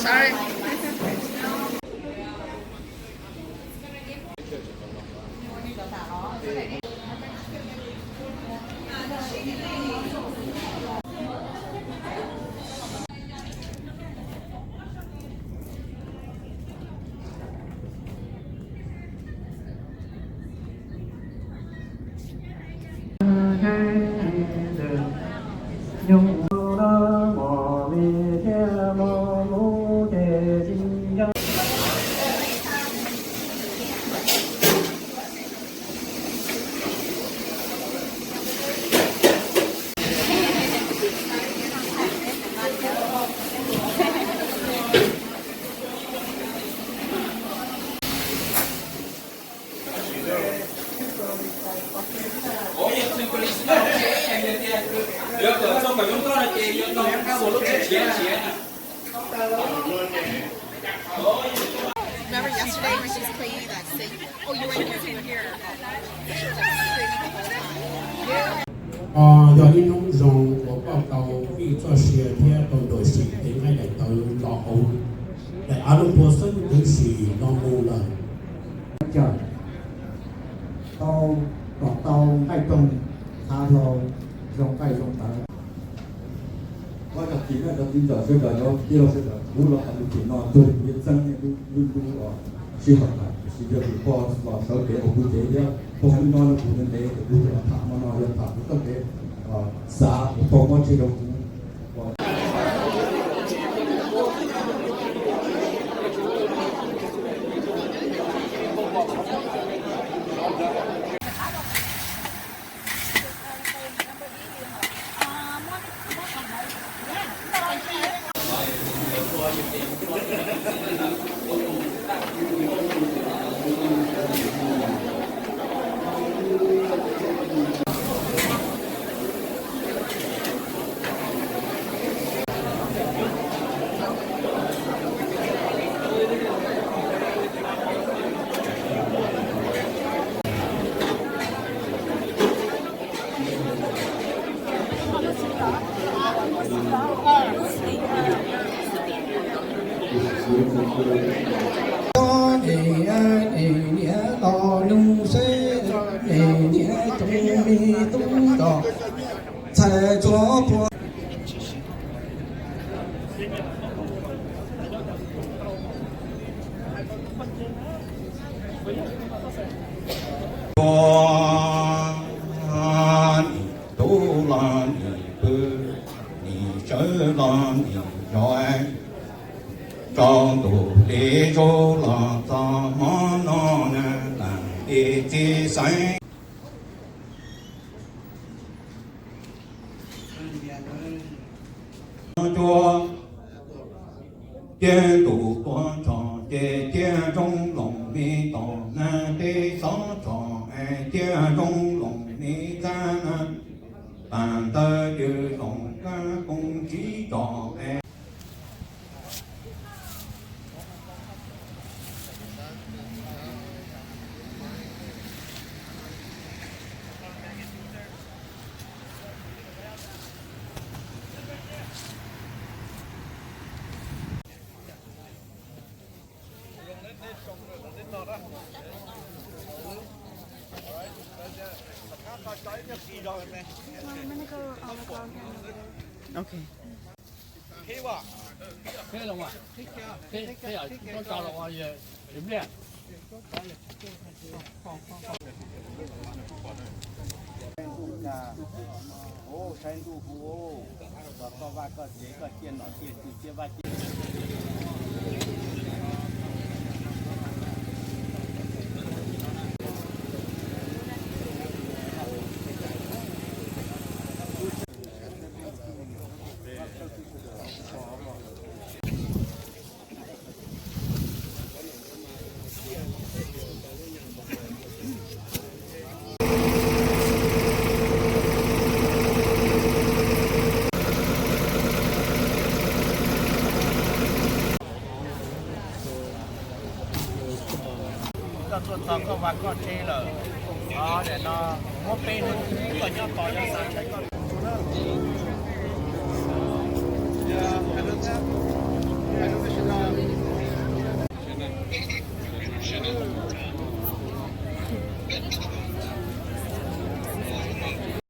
Sorry. Remember yesterday when she was playing that same? Oh, you were in here. Yog ib hnub zoo uas koj tau ib txoj sia thiab tau ntuas sim kev nqaij daim tawv los hauv daim av lub npua xeeb ntxwv sim no mus lawm. Cawm tau, kom tau nqaij rooj, txhav hlau, zoo nqaij zoo tawv. Ua cov txiv na, cov txiv ntxawm sawv daws, cov tij laug sawv daws, kuv los tham lus tim no tuag kuv yeej txeeb nej lub hlub os. Sij hawm tam sim no kuv pog los sawv kev ua kuv cev thiab pog lub nyob rau kuv ntev ntev, kuv los tham hmo no yog tham kuv txoj kev xav kuv pog muab tseg rau kuv. Niam los nug seb, niam cov me tub los txhais tsuav puas. Nim tub los nim pw, nim sawv los nim zov, tsaus ntuj hli zaug los txog hmo no na, lam tis txiv xaiv. Cuab, ciaj ntuj tuaj tshom ces ciaj zoo loos me tom nag, teb xob tshom es ciaj zoo loos me txab nag, tas ntawd yws loos kab kooj tsib tsom es. Okay. Saib ntuj hu, koj vaj koj tsev koj ciaj nom ciaj tswv ciaj vaj ciaj. Koj tuaj txog koj vaj koj tsev lawm, o, nim no muab peb hnub koj nyob tos yog xav ntshaw koj.